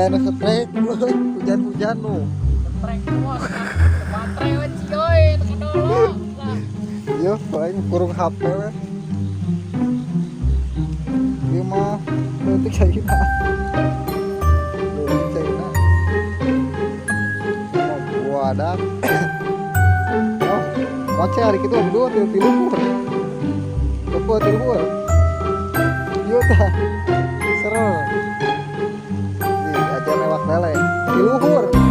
Aya nu setrek, hujan-hujan nu. Trek semua, baterai we cioy, tekan dulu. Lah. Yo, aing kurung HP we. Ieu mah leutik caina. Leutik caina. Mau buadak. Oh, moce hari kitu berdua tilu tilu luhur. Lupa tilu luhur. Ieu tah. Seru. Ih, aja lewat lele. Di luhur.